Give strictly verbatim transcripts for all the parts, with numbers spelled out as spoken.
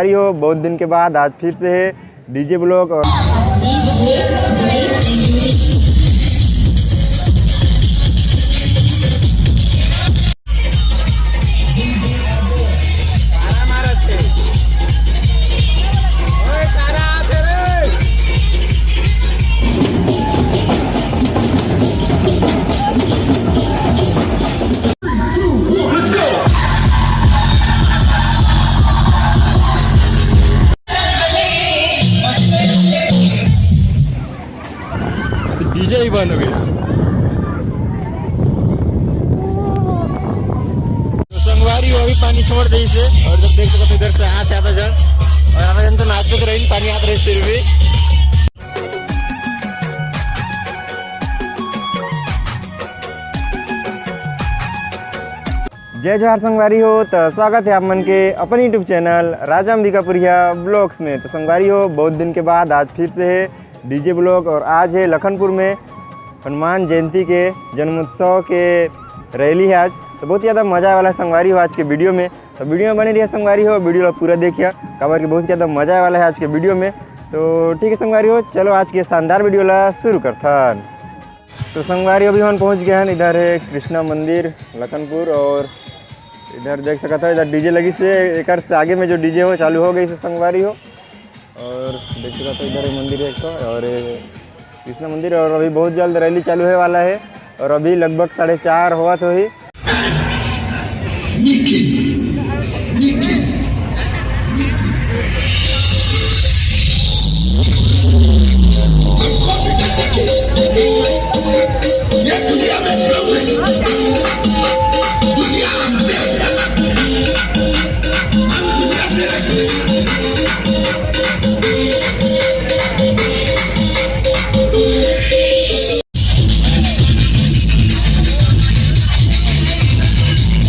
अरे हो, बहुत दिन के बाद आज फिर से है डीजे ब्लॉग। और डीजे ही बंद हो गई। तो संगवारी हो, अभी पानी छोड़ दे इसे, और जब देख सको तो इधर से हाथ आता जल, और हमारे तो नाचते तो रही, पानी आता रही फिर भी। जय जोहार संगवारी हो, तो स्वागत है आप मन के अपन YouTube चैनल राजा अंबिकापुरिया ब्लॉग्स में। तो संगवारी हो, बहुत दिन के बाद आज फिर से है डीजे ब्लॉग, और आज है लखनपुर में हनुमान जयंती के जन्मोत्सव के रैली है आज। तो बहुत ही ज़्यादा मज़ा आने वाला है संगवारी हो आज के वीडियो में। तो वीडियो में बने रहिए संगवारी हो, वीडियो ला पूरा देखिए, काबर कि बहुत ही ज़्यादा मज़ा आने वाला है आज के वीडियो में। तो ठीक है संगवारी हो, चलो आज के शानदार वीडियो ला शुरू करथन। तो संगवारी, अभी हम पहुंच गए हैं, इधर है कृष्णा मंदिर लखनपुर, और इधर देख सकत हो, इधर डीजे लगी से, एकर से आगे में जो डीजे हो चालू हो गई से संगवारी हो। और देख सकत हो, इधर एक मंदिर है एक ठो, और ये कृष्णा मंदिर, और अभी बहुत जल्द रैली चालू होने वाला है, और अभी लगभग साढ़े चार होवत होही।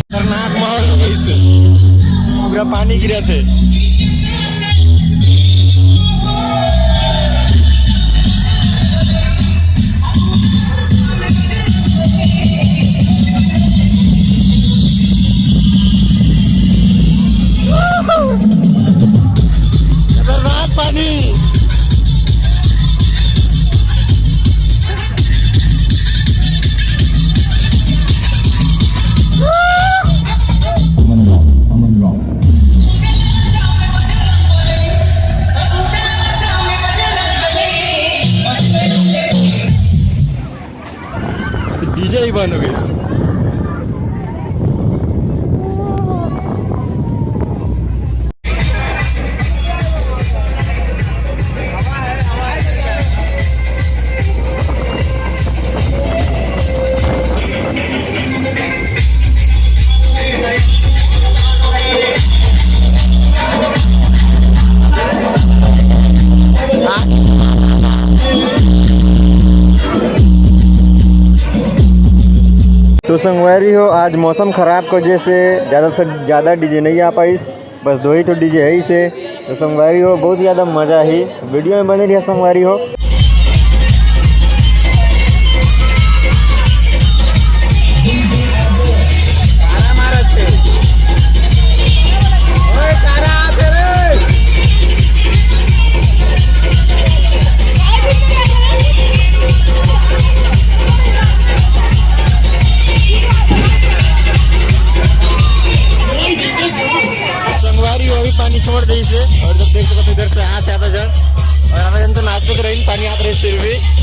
खतरनाक माहौल हो गइस हे, पूरा पानी गिरत हे। खतरनाक पानी। डीजे ही बंद हो गई। तो संगवारी हो, आज मौसम खराब के वजह से ज़्यादा से ज़्यादा डीजे नहीं आ पाइस, बस दो ही ठो डीजे है इसे। तो संगवारी हो, बहुत ही ज़्यादा मज़ा ही। वीडियो में बने रहिए संगवारी हो। संगवारी हो, अभी पानी छोड़ दे इसे, और जब देख सको तो इधर से हाथ आता जल, और हमें तो नाचते तो रही, पानी आता रही फिर भी।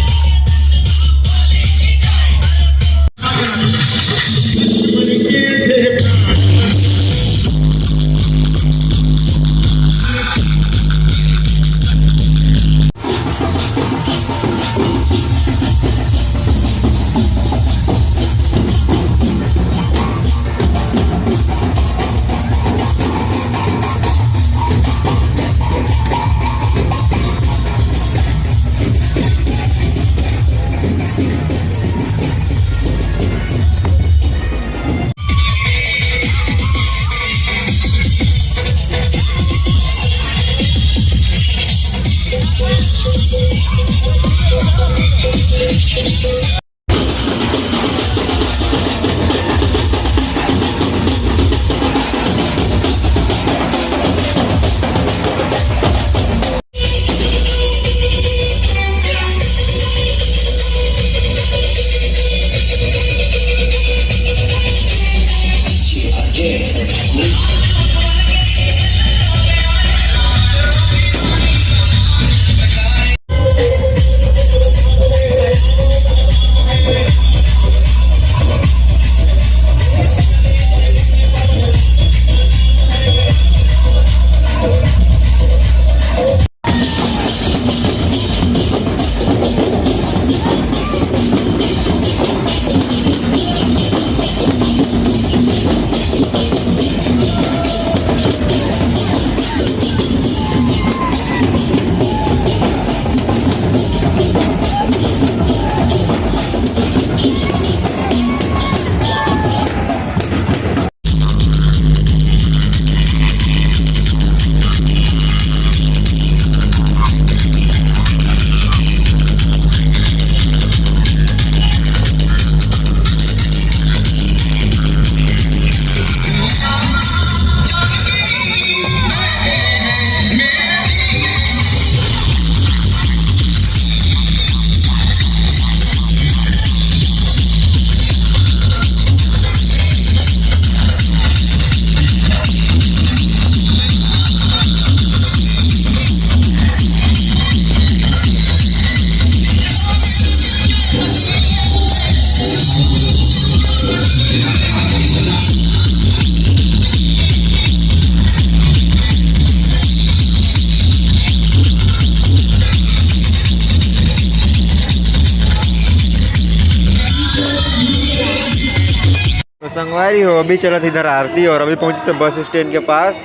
संगवारी हो, अभी चलत इधर आरती और अभी पहुंचे बस स्टैंड के पास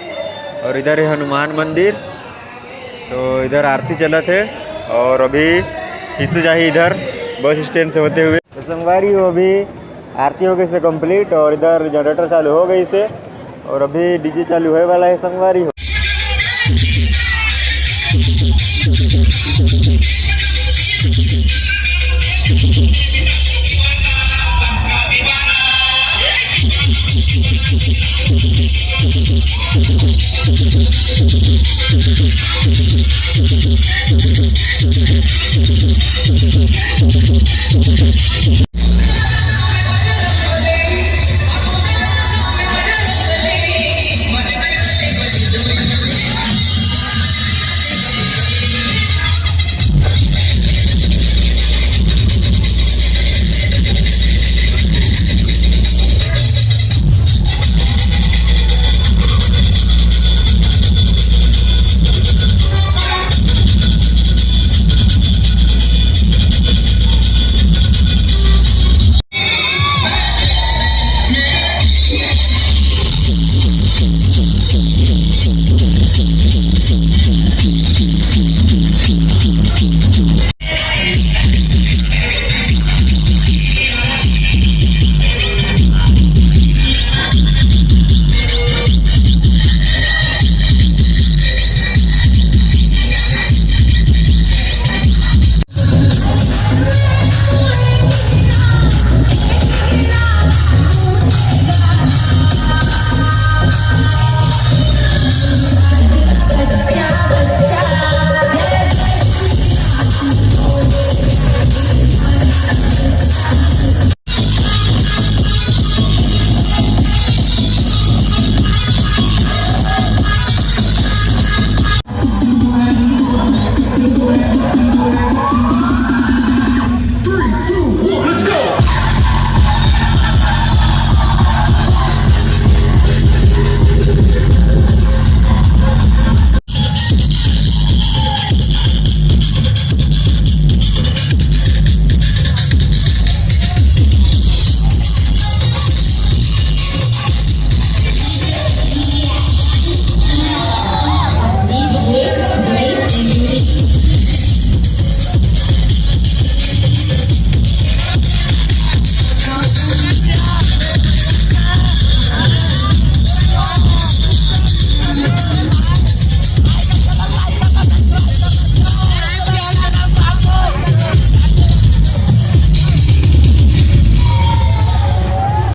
और इधर है हनुमान मंदिर। तो इधर आरती चलत है और अभी खींचे जाही इधर बस स्टैंड से होते हुए। तो संगवारी हो, अभी आरती हो गई से कंप्लीट और इधर जनरेटर चालू हो गई से और अभी डीजे चालू होए वाला है संगवारी हो।